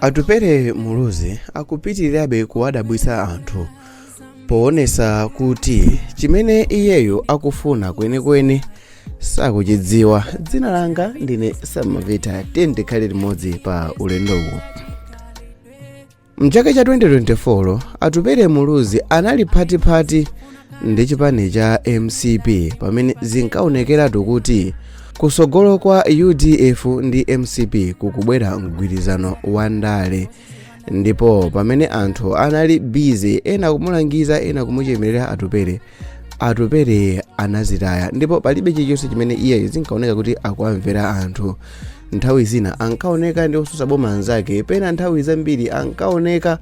Atupele Muluzi akupitirirabe kuwadabwitsa anthu poonesa kuti chimene iyeyo akufuna kwenikweni sakuchidziwa. Dzina langa ndine Samavita, tiye tikhale limodzi pa ulendowu. Mchaka cha 2024 Atupele Muluzi anali phatiphati ndi chipani cha MCP pamene zinkaonekeratu kuti kusogolo kwa UDF ndi MCP kukubwera mgwirizano wa ndale, ndipo pamene anthu anali busy ena kumulangiza ena kumuchemerera Atupele, Atupele anazitaya ndipo palibe chilichonse chimene iyeyo zinkaoneka kuti akuamvera anthu. Nthawi zina ankaoneka ndi osusa boma anzake, pena nthawi zambiri ankaoneka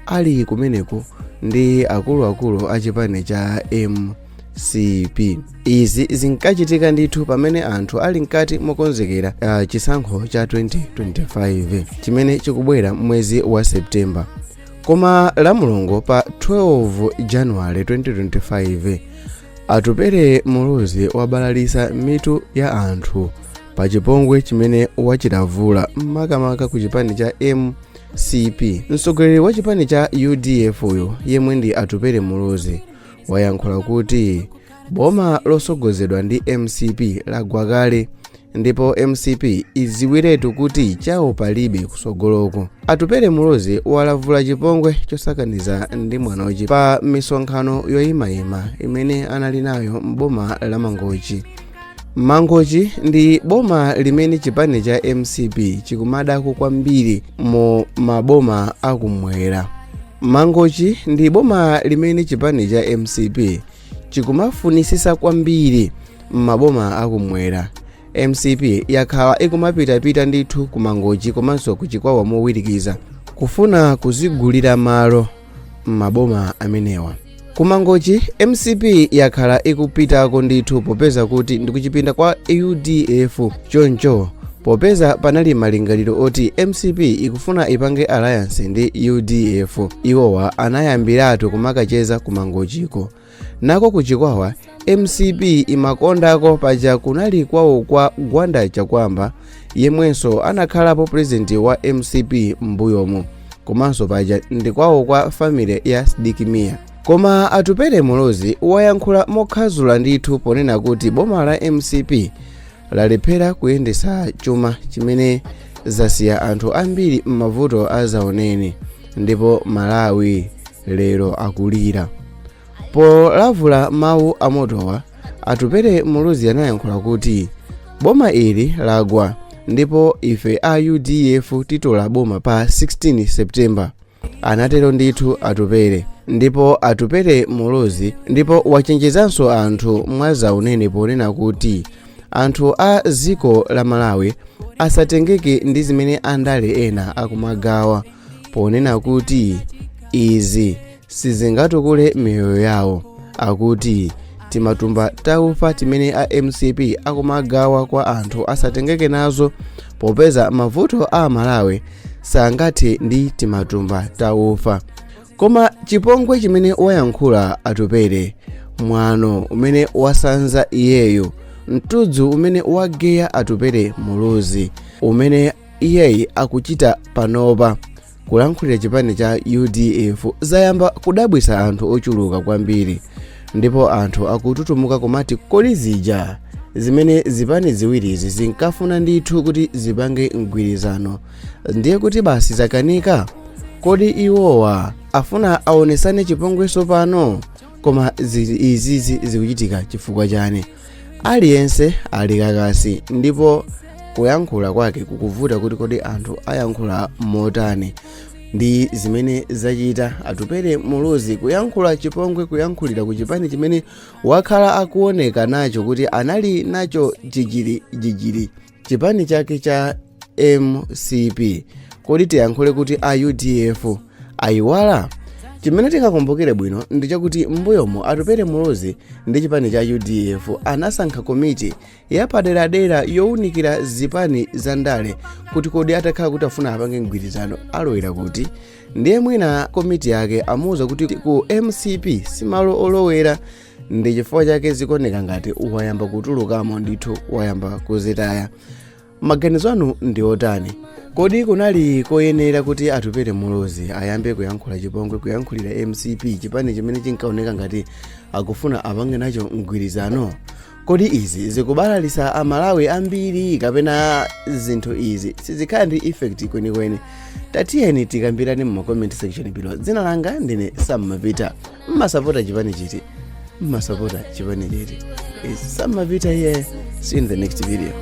ali kumeneko ndi akuluakulu a chipani cha MCP. Izi zinkachitika ndithu pamene anthu ali mkati mokonzekera chisankho cha 2025 chimene chikubwera mwezi wa September. Koma la Mulungu pa 12 January 2025 Atupele Muluzi wabalalisa mitu ya anthu pa chipongwe chimene wachilavula makamaka ku chipani cha MCP. Mtsogoleri wa chipani cha UDF uyu yemwe ndi Atupele Muluzi wayankhula kuti boma losogozedwa ndi MCP lagwa kale ndipo MCP idziwiretu kuti chawo palibe kusogoloko. Atupele Muluzi walavula chipongwe chosakaniza ndi mwanochi pa misonkhano yoyimayima imene anali nayo m'boma la Mangochi. Mangochi ndi boma limene chipani cha MCP chikumadako kwambiri mu maboma akumwera. Mangochi ndi boma limene chipani cha MCP chikumafunisisa kwambiri m'maboma akumwera. MCP yakhala ikumapitapita ndithu ku Mangochi komanso ku Chikwawa mowirikiza kufuna kuzigulira malo m'maboma amenewa. Ku Mangochi MCP yakhala ikupitako ndithu popeza kuti ndikuchipinda kwa UDF, choncho popeza panali malingaliro oti MCP ikufuna ipange alliance ndi UDF, iwowa anayambiratu kumakacheza ku Mangochiko. Nako ku Chikwawa MCP imakondako paja kunali kwawo kwa Gwanda Chakwamba yemwenso anakhalapo president wa MCP m'mbuyomu, komanso paja ndi kwawo kwa family ya Sidik Mia. Koma Atupele Muluzi wayankhula mokhazula ndithu ponena kuti boma la MCP lalephera kuyendesa chuma chimene zasiya anthu ambiri m'mavuto azaoneni ndipo Malawi lero akulira. Polavula mawu amotowa, Atupele Muluzi anayankhula kuti boma ili lagwa ndipo ife a UDF titola boma pa 16 September. Anatero ndithu Atupele. Ndipo Atupele Muluzi ndipo wachenjezanso anthu mwazaunene ponena kuti anthu a dziko la Malawi asatengeke ndi zimene andale ena akumagawa, ponena kuti izi sizingatukule miyoyo yawo. Akuti timatumba taufa timene a MCP akumagawa kwa anthu asatengeke nazo, popeza mavuto a Malawi sangathe ndi timatumba taufa. Koma chipongwe chimene wayankhula Atupele, mwano umene wasanza iyeyo, mtudzu umene wageya Atupele Muluzi umene iyeyi akuchita panopa kulankhulira chipani cha UDF, zayamba kudabwisa anthu ochuluka kwambiri, ndipo anthu akututumuka kumati kodi zija zimene zipani ziwirizi zinkafuna ndithu kuti zipange mgwirizano ndiye kuti basi zakanika? Kodi iwowa afuna aonesane chipongweso pano? Koma izizi zikuchitika chifukwa chani? Aliyense ali kakasi ndipo kuyankhula kwake kukuvuta kuti kodi anthu ayankhula motani ndi zimene zachita Atupele Muluzi kuyankhula chipongwe, kuyankhulira ku chipani chimene wakhala akuoneka nacho kuti anali nacho jijiri jijiri, chipani chake cha MCP. Kodi tiyankhule kuti a UDF ayiwala? Chimene tingakumbukire bwino ndi chakuti m'mbuyomo Atupele Muluzi ndi chipani cha UDF anasankha komiti yapaderadera yowunikira zipani za ndale kuti kodi atakhala kuti afuna apange mgwirizano alowera kuti, ndiye mwina komiti yake amuwuza kuti ku MCP simalo olowera, ndi chifukwa chake zikuoneka ngati wayamba kutulukamo ndithu, wayamba kuzitaya. Maganizo anu ndi otani? Kodi kunali koyenera kuti Atupele Muluzi ayambe kuyankhula chipongwe, kuyankhulira MCP, chipani chimene chinkaoneka ngati akufuna apange nacho mgwirizano? Kodi izi zikubalalisa Amalawi ambiri, kapena zinthu izi sizikhala ndi effect kwenikweni? Tatiyeni tikambirane mu comment section below. Dzina langa ndine Sam Mavita. Mmasapota chipani chiti? Mmasapota chipani chiti? Is Sam Mavita here. See you in the next video.